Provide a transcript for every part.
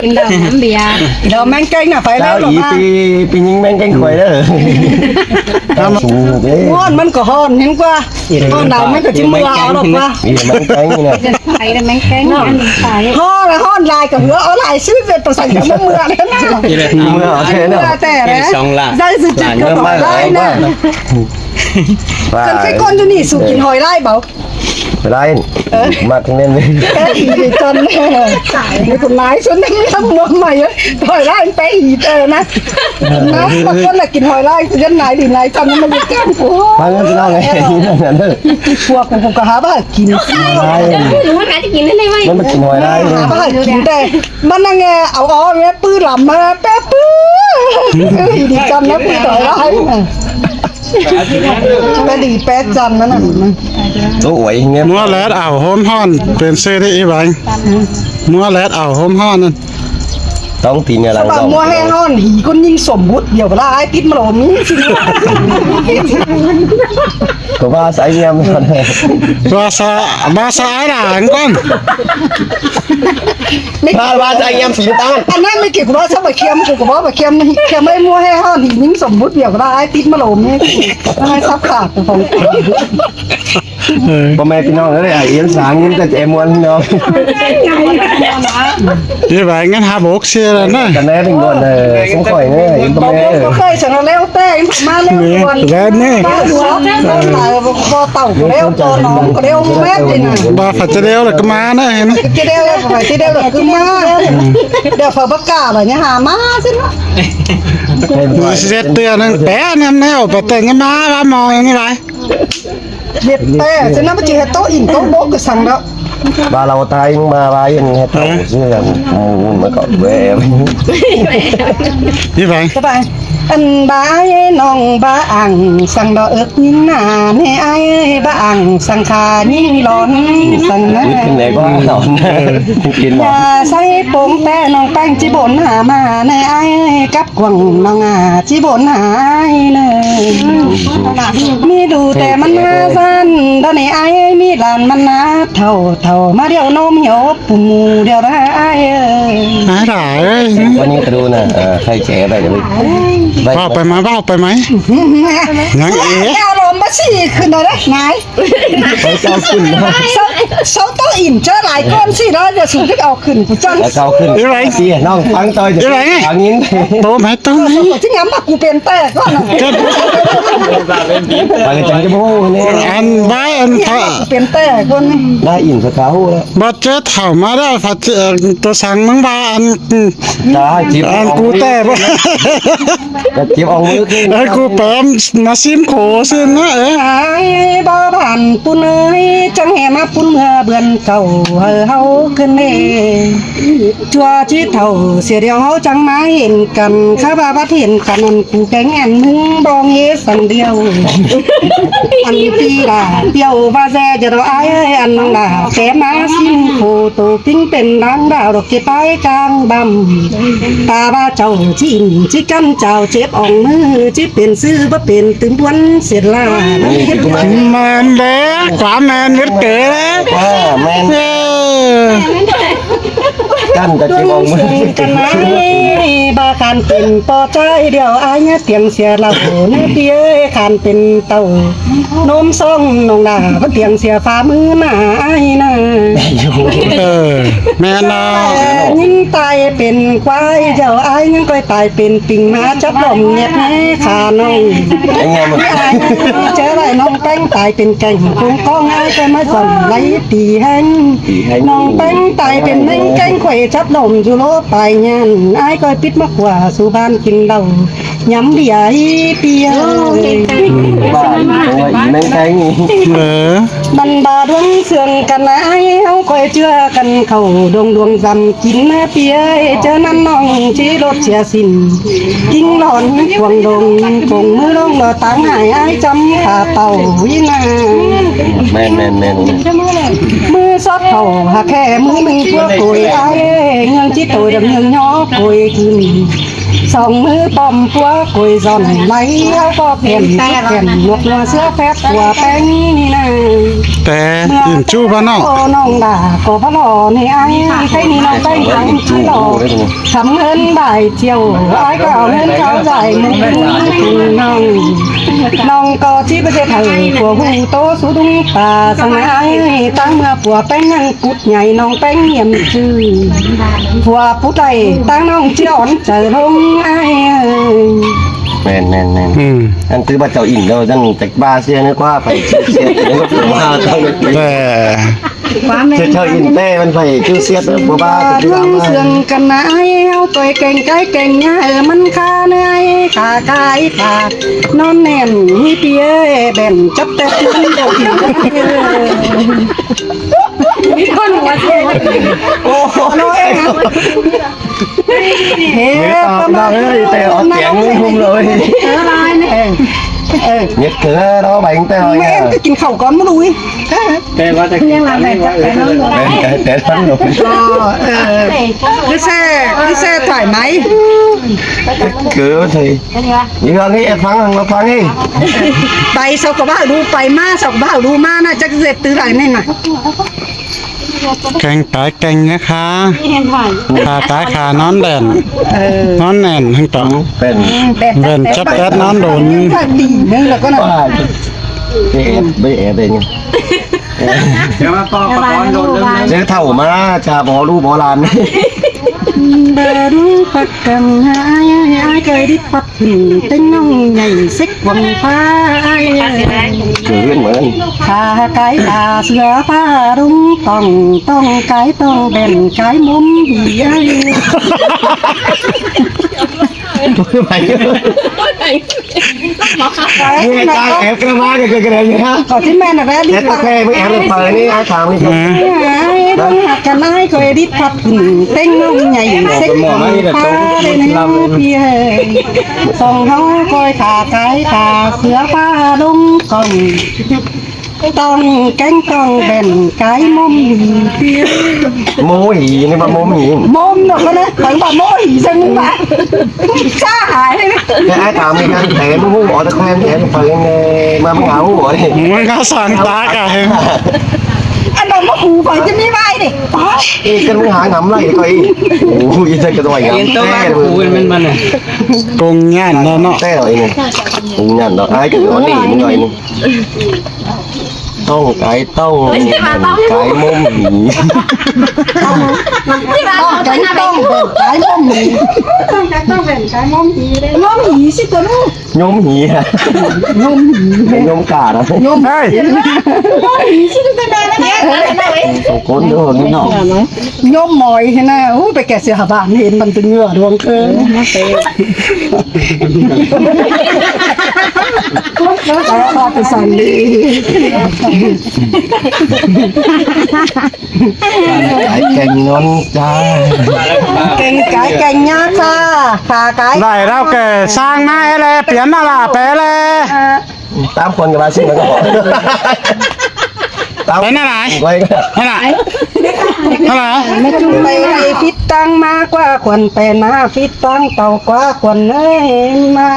ກິນດອກນ້ຳເບຍ ດອກແມງແກງນະ ໄປແລ້ວ ລາວອີ ດອກມາ ປີ ປີຍິງແມງແກງຂ້ອຍເດີ ຮ້ອນ ມັນກໍຮ້ອນແຮງກວ່າ ຮ້ອນຫຼາຍມັນກໍຊິເມື່ອເອົາດອກວ່າ ນີ້ແມງແກງນີ້ນະ ໄປແລ້ວແມງແກງ ຮ້ອນຫຼາຍກໍເຫື່ອເອົາຫຼາຍ ຊີວິດເປັນປະສັນກໍບໍ່ເມື່ອແລ້ວນະ ເມື່ອເອົາແທ້ເນາະ ເມື່ອແທ້ແລ້ວ ສອງລ້ານ ໄດ້ຊິຈິດກໍໄດ້ນະ ເອີ ຄັນໄປກ່ອນຢູ່ນີ້ ສູ້ກິນຫອຍລາຍເບົາ ໄດ້ ເອີ ມັກແນ່ນ ເອີ ດີຈັນ ມີຄົນຫຼາຍຊົນນຳເມືອງໃໝ່ ຫອຍລາຍໄປອີກເອີນະ ນະ ບາງຄົນລະກິນຫອຍລາຍ ຈະຫຼາຍດີຫຼາຍຈັນ ມັນບໍ່ແກ້ມ ໂອ້ ຟັງເດີພີ່ນ້ອງເອີຍ ພວກກູກໍຫາວ່າກິນ ມັນບໍ່ກິນຫອຍລາຍ ຫາວ່າກິນແຕ່ ມັນນັ່ງແອ ເອົາອອກແມ່ປືລຳມາແປະປື ດີຈັນນະ ປີດອຍລາຍ ແປະດີແປະຈັນນັ້ນນະ ໂອ້ຍ ມົວແລດເອົາໂຮມຮ້ອນ ເປັນຊື່ໄດ້ອີ່ຫວາຍ ມົວແລດເອົາໂຮມຮ້ອນນັ້ນ ຕ້ອງຕີເນຍລະ ສະບາຍ ມົວແຮງຮ້ອນ ຫີຄົນຍິງສົມບຸດ ດຽວເວລາອ້າຍຕິດມາໂລມີ ກໍວ່າໃສ່ຍາມ ວ່າສະ ວ່າສະອ້າຍຫຼານກ່ອນ ວ່າ ວ່າໃສ່ຍາມສີນ້ຳຕານ ອັນນັ້ນໄມ່ເກັບ ກູວ່າຊະບໍ່ຄຽມ ກູກໍບໍ່ບໍ່ຄຽມ ຄຽມໄອ້ມົວແຮງຮ້ອນ ຫີຍິງສົມບຸດ ດຽວເວລາອ້າຍຕິດມາໂລມີ ໃຫ້ສັບຂາດຂອງ ເອີ ພໍ່ແມ່ພີ່ນ້ອງເອີຍ ອ້າຍອຽນສາເງິນແຕ່ແຈມວນພີ່ນ້ອງ ເອີ ໄວ້ເງິນຫ້າຫົກເສຍແລ້ວນະ ກັນແນ່ເປັນບ່ອນເອີ ສົງຂ້ອຍເອີ ພໍ່ແມ່ເອີ ບໍ່ເຄີຍສະແລ້ວແຕ່ມາແລ້ວກ່ອນ ແລ້ວນີ້ ບໍ່ເຕົາກໍແລ້ວ ບໍ່ໜອງກໍແລ້ວ ແມ່ນນີ້ນະ ບໍ່ ໄປຈະແລ້ວແລ້ວກໍມານະ ເຫັນ ຈະແລ້ວແລ້ວກໍໄປ ຈະແລ້ວແລ້ວກໍມາ ດຽວເຂົາປະກາດວ່າຢ່າຫາມາຊັ້ນເນາະ ເສດເທື່ອໜຶ່ງແປະນຳແນວ ໄປແຕ່ຢ່າມາວ່າມອງຢ່າງນີ້ຫຼາຍ ເຮັດແຕ່ຊັ້ນນະ ມັນຊິເຮັດໂຕະອິນໂຕະບົກກໍສັ່ງແລ້ວ ວ່າລາວຕາຍມາວ່າເຫັນເຮັດເອົາຊື່ກັນ ມັນກໍແວ່ ນີ້ໄປ ສະບາຍ ອັນບາຍນ້ອງບາອັງ ສັ່ງດອກເອິກຍິນນາ ແນ່ອ້າຍເອີຍ ບາອັງ ສັ່ງຂາຍິງຫຼອນ ສັ່ງນາ ກິນແລ້ວກໍຫຼອນ ກິນ ຢ່າໃສ່ໂປ່ງແຕ່ນ້ອງແປ້ງ ຈິບົນຫາມາ ແນ່ອ້າຍເອີຍ ກັບ ກວາງນ້ອງອາ ຈິບົນຫາຍເນີ ມີດູແຕ່ມັນຫາຊັ້ນ ດອນໃຫ້ອ້າຍມີຫຼານມັນນາ ເຖົ້າເຖົ້າມາດຽວໂນ້ມຫົວ ປຸມໝູ່ດຽວລະອ້າຍເອີຍ ອ້າຍຫຼາຍເອີຍ ວັນນີ້ກະດູນະ ເອີ ໃຄແຈໄປເດີ ເວົ້າໄປມາ ເວົ້າໄປໄໝ ນາງເອກ ອາລົມບໍ່ສີຂຶ້ນແລ້ວນາຍ ເຈົ້າຂຶ້ນ ເຊົາ ເຊົາໂຕະອິນເຈີຫຼາຍກ່ອນຊິເນາະ ດຽວສູນຂຶ້ນອອກຂຶ້ນ ຜູ້ຈັນ ແລ້ວເຈົ້າຂຶ້ນ ອີໄວ ຊິນ້ອງຟັງຕໍ່ ອີໄວ ຈະຟັງຍິນ ໂຕໄໝ ໂຕໄໝ ຊິງາມມາກູເປັນແຕ່ກ່ອນນະ ໄປຈັງຈະບໍ່ຮູ້ແນ່ ອັນບາຍອັນພະ ເປັນແຕ່ກ່ອນນະ ໄດ້ອິນສະກາວແລ້ວ ບາດເຈັບເຂົ້າມາແລ້ວ ພະ ເອີ ໂຕສັງ ມຶງວ່າອັນ ຕາຍຈິບ ອັນກູແຕ່ບໍ່ ກະເຈັບເອົາມືຂຶ້ນ ເອີ ກູແປມາຊິມໂຄຊື່ນະ ເອີ ອ້າຍບໍ່ບານປຸ້ນເອີຍ ຈັ່ງແຫ່ມາປຸ້ນເມື່ອເບືອນເກົ່າ ໃຫ້ເຮົາຂຶ້ນເດ ຊົ່ວຈິເຖົ້າເສຍດຽວເຮົາຈັ່ງມາເຫັນກັນ ຂ້າວ່າບັດເຫັນກັນນັ້ນ ກູແກງແອນມຶງບອງເຮສັນດຽວ ອັນປີດາປ່ຽວວ່າແຊ ຈະດອກອ້າຍເອີຍ ອັນນ້ອງດາແປມາຊິມໂຄ ໂຕປິງເປັນດາງດາວ ດອກເກັບປາຍກາງບຳ ຕາວ່າເຈົ້າຈິນ ຈິກັນເຈົ້າເຈັບອ່ອງມື ຈິເປັນຊື່ບໍ່ເປັນຕື່ມບວນເສດລາ ແມ່ນເດ້ ຄວາມແມ່ນເບິດເກີ ອ່າ ແມ່ນ ເອີ ກັນກໍເຈັບອ່ອງມື ກັນນາຍ ບາຄານເປັນປໍຈາຍດຽວ ອາຍຕຽງເສຍເລົ່າເນຍ ເຕີຍຄານເປັນເຕົ້າ ນົມຊອງນ້ອງດາ ບໍ່ຕຽງເສຍຝ່າມືໜ້າອ້າຍນາ ເອີ ແມ່ນເນາະ ຍິງຕາຍເປັນຄວາຍ ເຈົ້າອ້າຍຍັງຄ່ອຍຕາຍເປັນປິງ ມາຈັບລອມແຍບແນ່ຂານ້ອງ ເຈີໄດ້ນ້ອງແປ້ງຕາຍເປັນແກ້ງ ຄົງກ້ອງອ້າຍກໍມາສ່ອນໄລ່ຕີແຮງ ນ້ອງແປ້ງຕາຍເປັນແມງແກ້ງ ຂ້ອຍຈັບລອມຢູ່ໂລປາຍຍານ ອ້າຍກໍປິດມາຂວາສູ່ບ້ານກິນເຫຼົ້າ ຍຳເບຍອີເປຍ ໂອ້ ເກັ່ງແທ້ ອືມ ວ່າອີກ ໂອ້ຍ ແມ່ນແທ້ນີ້ ເອີ ບັນດາດວງເຊື່ອງກັນນາ ໃຫ້ເຮົາຄ່ອຍເຈື່ອກັນເຂົ້າ ດວງດວງສຳກິນນາເປຍ ເຈີນັ້ນນ້ອງຊິລົດເສຍສິ້ນ ກິ່ງຫຼອນຂວາງດົງ ປົງມືລົງລອຕາງຫາຍ ອ້າຍຈຳຂ້າເປົ້າວິນາ ແມ່ນໆໆ ມື້ຊອດເຂົ້າຫາແຄ່ມື້ໜຶ່ງ ພວກໂກຍອ້າຍ ເງືອງຈິດໂຕດຳເງືອງຍໍໂກຍຂຶ້ນ ສອງມືປ້ອມປົວໂກຍຊ້ອນໄຫຼ ເອົາກໍແຜ່ນແຜ່ນນົກຫົວເສືອແຟດຕົວແປ້ງນີ້ນາ ແຕ່ ເມື່ອ ອິນຈູບ້ານນອກ ໂອ້ ນ້ອງດາກໍພະຫຼໍ່ນີ້ອ້າຍ ໃກ້ນີ້ນ້ອງແປ້ງທາງທີ່ຫຼໍ່ ທຳເງິນບາຍທ່ຽວ ອ້າຍກໍເອົາເງິນເຂົາໃສ່ມືນ້ອງ ນ້ອງກໍຊິບໍ່ເຮັດໃຫ້ຜົວຮູ້ໂຕສູ່ດຸງປ່າສັງນາຍ ຕັ້ງເມື່ອປົວແປ້ງຍັງ ກຸດໃຫຍ່ນ້ອງແປ້ງຫຽມຊື່ ຜົວຜູ້ໃດຕັ້ງນ້ອງຈອນໃຈລົງອ້າຍເອີຍ. ແມ່ນໆໆ ອືມ ອັນຖືວ່າເຈົ້າອິນແລ້ວ ຈັ່ງຈັກວ່າເສຍເນາະ ກວ່າໄປເສຍເນາະ ວ່າຕ້ອງ ແຕ່ ເຈົ້າອິນແຕ່ມັນໄປຈື່ເສຍເນາະ ບໍ່ວ່າເລື່ອງເຊື່ອງກັນນາຍ ເຮົາຕ່ອຍແກ່ງກາຍແກ່ງຍາ ເອີ ມັນຄາເນຍ ຂາກາຍຂານອນແໜ້ນ ມີເປຍແບນຈັບແຕ່ ມີຄົນຫົວເສຍ ໂອ້ໂຫ ເຮັດ ເຮັດ ເອົາ ນ້ອງເອີຍ ແຕ່ເອົາຕຽງໄວ້ຫຸ້ມເລີຍ ເອີ ລາຍນີ້ ເອີ ເຮັດເກີນເນາະ ໄປຕັ້ງແຕ່ ແມ່ນ ກິນເຂົ້າກ່ອນ ມື້ລຸຍ ແຕ່ວ່າຈະກິນ ຍັງລຳແບບ ແຕ່ນອນ ແຕ່ນອນ ອໍ ເອີ ຄືແຊ່ ຄືແຊ່ຖອຍໄໝ ເກີນເລີຍ ເລື່ອງນີ້ ຟັງ ຟັງນີ້ ໄປເຊົາກະເວົ້າດູ ໄປມາເຊົາກະເວົ້າດູ ມານະ ຈັກເຮັດຕື້ໃດນີ້ນະ. ແກ່ງກາຍແກ່ງຍາຄາ ຂາກາຍຂານອນແໜ້ນ ເອີ ນອນແໜ້ນທັງຕອງ ເປັນ ເປັນຈັບແອດນອນດົນ ເອບ ໄປແອບໄດ້ນີ້ ດຽວມາຕໍ່ປະກອນໂດນເລື່ອງ ເຈີເຖົ້າມາຈະບໍ່ຮູ້ບໍ່ຫຼານ ເບິ່ງປະກັນຫາຍ ອ້າຍເຄີຍດິດປັດ ເຕັງນ້ອງໃຫຍ່ເຊັກຫວັງຟ້າ ເກີນເໝິນ ຂາກາຍຂາເສືອຟ້າລຸງ ຕ້ອງ ຕ້ອງກາຍ ຕ້ອງແບນກາຍ ມຸມດີອ້າຍ ໄປ ນີ້ຕາແອບກະມາກະກະແດງນະ ກໍຊິແມ່ນນະແຫຼະ ແອບກະແຟ ມຶງແອບໄປນີ້ ອ້າຍຖາມນີ້ ເບິ່ງຫາກັນອ້າຍ ຂ້ອຍດິດພັດຂຶ້ນ ເຕັງນ້ອງໃຫຍ່ເຊັກຫວັງຟ້າ ເດ້ເນຍພີ່ເອີຍ ຕ້ອງເຮົາຄອຍຂາກາຍຂາເສືອຟ້າລົງກ້ອງ ຕ້ອງແກ້ງຕ້ອງແບນກາຍມຸມຫີ ໂມຫີ ນຶກວ່າໂມຫີ ມຸມເນາະ ເຂົາເອີ້ນວ່າໂມຫີ ຊັ້ນວ່າຊ້າຫາຍເລີຍ ແຕ່ອ້າຍຖາມນີ້ ແຕ່ບໍ່ຮູ້ ອໍ ແຕ່ແຄວ້ນແຕ່ໄປແນ່ ມາເບິ່ງຫາຮູ້ ມັນກໍສອນຕາກະ ອັນນັ້ນບໍ່ຮູ້ ຂ້ອຍຈະມີໄວ້ເດ້ ເອີ ກັນຫາງຳໄລ່ຂ້ອຍ ໂອ້ຍ ໃສ່ກະດ້ອຍ ເຫັນໂຕວ່າ ໂອ້ຍ ມັນ ມັນ ກົງຍານເນາະ ແຕ່ເອົາອີກ ກົງຍານເນາະ ອ້າຍກໍເອົານີ້ໜ້ອຍໜຶ່ງ ຕ້ອງກາຍຕ້ອງ ກາຍມຸມຫີ ຕ້ອງກາຍຕ້ອງ ກາຍມຸມຫີ ຕ້ອງກາຍຕ້ອງ ກາຍມຸມຫີເດ້ ມຸມຫີຊິຕົວລູກ ຍົມຫີ ຍົມຫີ ຍົມການະ ຍົມ ເຮີ້ຍ ຍົມຫີຊິຕົວແມ່ນະ ສອງຄົນເດີ ນີ້ເນາະ ຍົມໝອຍຫັ້ນນະ ໂອ້ ໄປແກ່ເສືອຫາບ້ານ ເຫັນມັນເປັນເຫຍື່ອດວງເຄີ ເອົາໄປສັ່ນດີ ຂາຍແກ່ງເງິນຈ້າ ແກ່ງກາຍແກ່ງຍາຄ່າ ຂາກາຍ ໄດ້ແລ້ວແກ່ສ້າງມາແລ້ວ ປ່ຽນມາລະແປແລ້ວ ຕາມຄົນກໍວ່າຊິມັນກໍບອກ ໄປນະຫຼາຍ ໄປນະຫຼາຍ ໄປນະຫຼາຍ ໄປໄປຜິດຕັ້ງມາກວ່າຄວນ ໄປນາຜິດຕັ້ງເຕົາກວ່າຄວນເອີຍມາ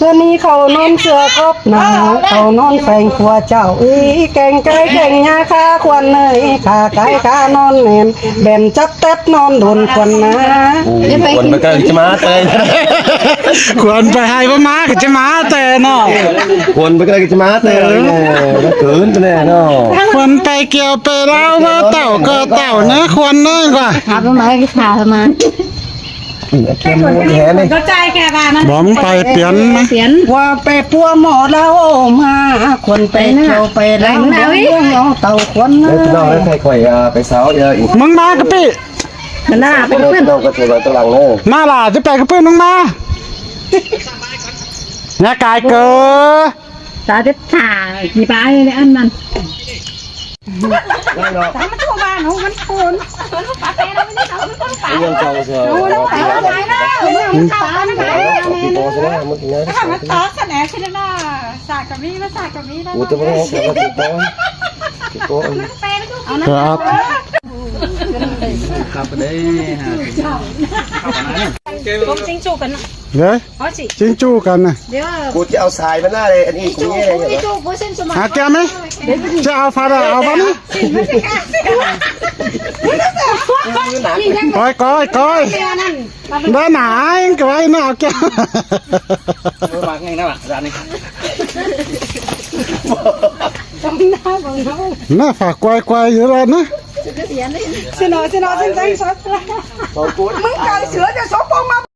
ເຮືອນນີ້ເຂົານອນເສືອກັບໜາວ ເຂົານອນແຝງຜົວເຈົ້າອີ ແກ່ງກາຍແກ່ງຍາຄ່າຄວນເອີຍ ຂາກາຍຂານອນແໜ້ນ ແບນຈັບແຕັດນອນດົນຄວັນນາ ໂອ້ຍ ຄວັນໄປໄກຈະມາແຕ່ ຄວັນໄປໄຫບໍ່ມາກໍຈະມາແຕ່ເນາະ ຄວັນໄປໄກກໍຈະມາແຕ່ ເອີ ເກີນໄປແລ້ວເນາະ ຄວັນໄປກ່ຽວໄປລາວມາເຕົາກໍເຕົານະ ຄວັນເອີຍວ່າ ຫາບໍ່ມາກໍຫາມາ ເຂົ້າໃຈ ວ່າໄປປົວໝໍລາວມາ ຄວັນໄປທ່ຽວໄປລາວ ເມືອງເຮົາເຕົາຄວັນເອີຍ ເອີ ພີ່ນ້ອງເອີຍ ໃຫ້ຂ້ອຍ ອ່າ ໄປເຊົາເອີ ມຶງມາກະປິ ມັນໜ້າໄປກະປິ ນ້ອງກໍຖືວ່າຕະຫຼັງເດີ ມາຫຼ້າ ຈະໄປກະປິ ມຶງມາ ຍາກາຍເກີ ຕາເດັດຖ້າ ຊິໄປອັນນັ້ນ ໄດ້ເນາະ ມັນໂທມາເນາະ ມັນໂພນ ມັນເຈົ້າເສືອ ມັນເຈົ້າເສືອ ມັນເຈົ້າເສືອ ມັນເຈົ້າ ຄັບເດ້ຮະ ເດີ ຈິງຈູກັນນະ ເດີ ຈິງຈູກັນນະ ເດີ ກູຈະເອົາສາຍມາໜ້າເລີຍ ອັນນີ້ກູແຍ່ເລີຍ ຫາແກ້ວໄໝ ຈະເອົາຟາດາ ເອົາບາດນີ້ ກ້ອຍ ກ້ອຍ ກ້ອຍ ເດີ ໜ້າອາຍກະໄວ້ນະ ເອົາແກ້ວ ເອີ ມາແຮງນະ ຮ້ານນີ້ ໜ້າຝາກກ້ອຍໆ ຢູ່ລະນະ ຊິນອນ ຊິນອນ ຊິນອນ ຊິນອນ ມຶງກາຍເສືອຈະສົມປົງມາ